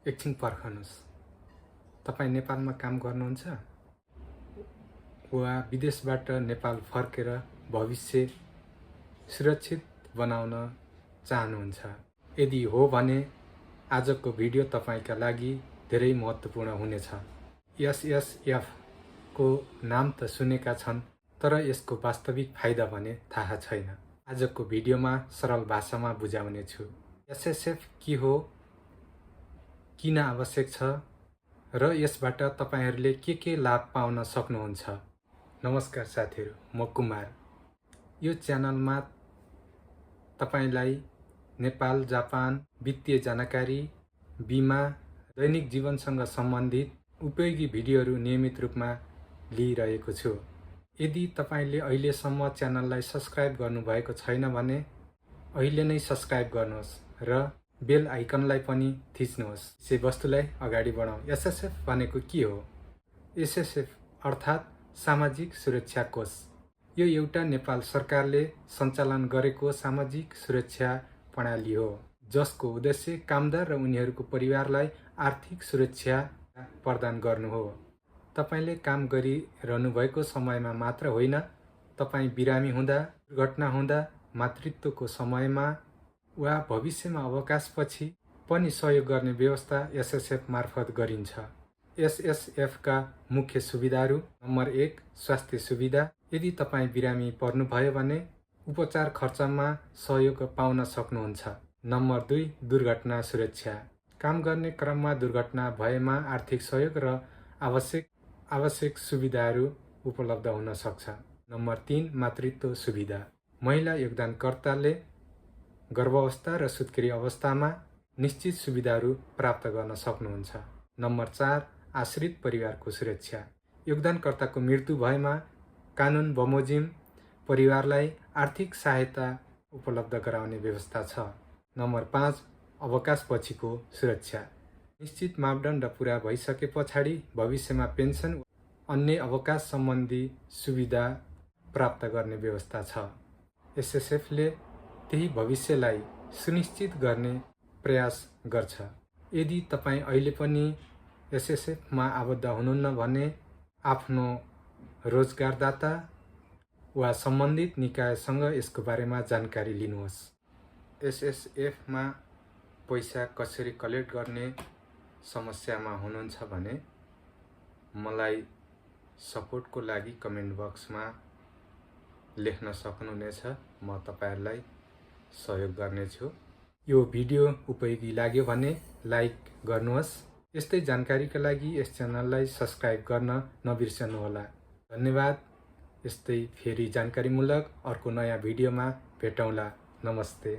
एकछिन पर्खनुस्। तपाई नेपालमा काम गर्नुहुन्छ वा विदेशबाट नेपाल फर्केर भविष्य सुरक्षित बनाउन चाहनुहुन्छ? यदि हो भने आजको भिडियो तपाईका लागि धेरै महत्त्वपूर्ण हुनेछ। एसएसएफ को नाम त सुनेका छन्, तर यसको वास्तविक फाइदा भने थाहा छैन। आजको भिडियोमा सरल भाषामा बुझाउने छु। एसएसएफ के हो, किन आवश्यक छ र यसबाट तपाईहरूले के लाभ पाउन सक्नुहुन्छ। नमस्कार साथीहरू, म कुमार। यो च्यानलमा तपाईलाई नेपाल, जापान, वित्तीय जानकारी, बीमा, दैनिक जीवनसँग सम्बन्धित उपयोगी भिडियोहरू नियमित रूपमा लिइरहेको छु। यदि तपाईले अहिलेसम्म च्यानललाई सब्स्क्राइब गर्नुभएको छैन भने अहिले नै सब्स्क्राइब गर्नुहोस् र बेल आइकनलाई पनि थिच्नुहोस्। विषयवस्तुलाई अगाडि बढाउँ। एसएसएफ भनेको के हो? एसएसएफ अर्थात् सामाजिक सुरक्षा कोष। यो एउटा नेपाल सरकारले सञ्चालन गरेको सामाजिक सुरक्षा प्रणाली हो, जसको उद्देश्य कामदार र उनीहरूको परिवारलाई आर्थिक सुरक्षा प्रदान गर्नु हो। तपाईले काम गरिरहनु भएको समयमा मात्र होइन, तपाई बिरामी हुँदा, दुर्घटना हुँदा, मातृत्वको समयमा वा भविष्यमा अवकाशपछि पनि सहयोग गर्ने व्यवस्था एसएसएफ मार्फत गरिन्छ। एसएसएफ का मुख्य सुविधाहरू: नम्बर 1, स्वास्थ्य सुविधा। यदि तपाईँ बिरामी पर्नुभयो भने उपचार खर्चमा सहयोग पाउन सक्नुहुन्छ। नम्बर 2, दुर्घटना सुरक्षा। काम गर्ने क्रममा दुर्घटना भएमा आर्थिक सहयोग र आवश्यक सुविधाहरू उपलब्ध हुन सक्छ। नम्बर 3, मातृत्व सुविधा। महिला योगदानकर्ताले गर्भावस्था र सुत्केरी अवस्थामा निश्चित सुविधाहरू प्राप्त गर्न सक्नुहुन्छ। नम्बर 4, आश्रित परिवारको सुरक्षा। योगदानकर्ताको मृत्यु भएमा कानुन बमोजिम परिवारलाई आर्थिक सहायता उपलब्ध गराउने व्यवस्था छ। नम्बर 5, अवकाशपछिको सुरक्षा। निश्चित मापदण्ड पूरा भइसके पछाडि भविष्यमा पेन्सन अन्य अवकाश सम्बन्धी सुविधा प्राप्त गर्ने व्यवस्था छ। एसएसएफले त्यही भविष्यलाई सुनिश्चित गर्ने प्रयास गर्छ। यदि तपाईँ अहिले पनि एसएसएफमा आबद्ध हुनुहुन्न भने आफ्नो रोजगारदाता वा सम्बन्धित निकायसँग यसको बारेमा जानकारी लिनुहोस्। एसएसएफमा पैसा कसरी कलेक्ट गर्ने समस्यामा हुनुहुन्छ भने मलाई सपोर्टको लागि कमेन्ट बक्समा लेख्न सक्नुहुनेछ। म तपाईहरुलाई सहयोग गर्नेछु। यो भिडियो उपयोगी लाग्यो भने लाइक गर्नुहोस्। यस्तै जानकारीका लागि यस च्यानललाई सब्स्क्राइब गर्न नबिर्सनुहोला। धन्यवाद। यस्तै फेरि जानकारीमूलक अर्को नयाँ भिडियोमा भेटौँला। नमस्ते।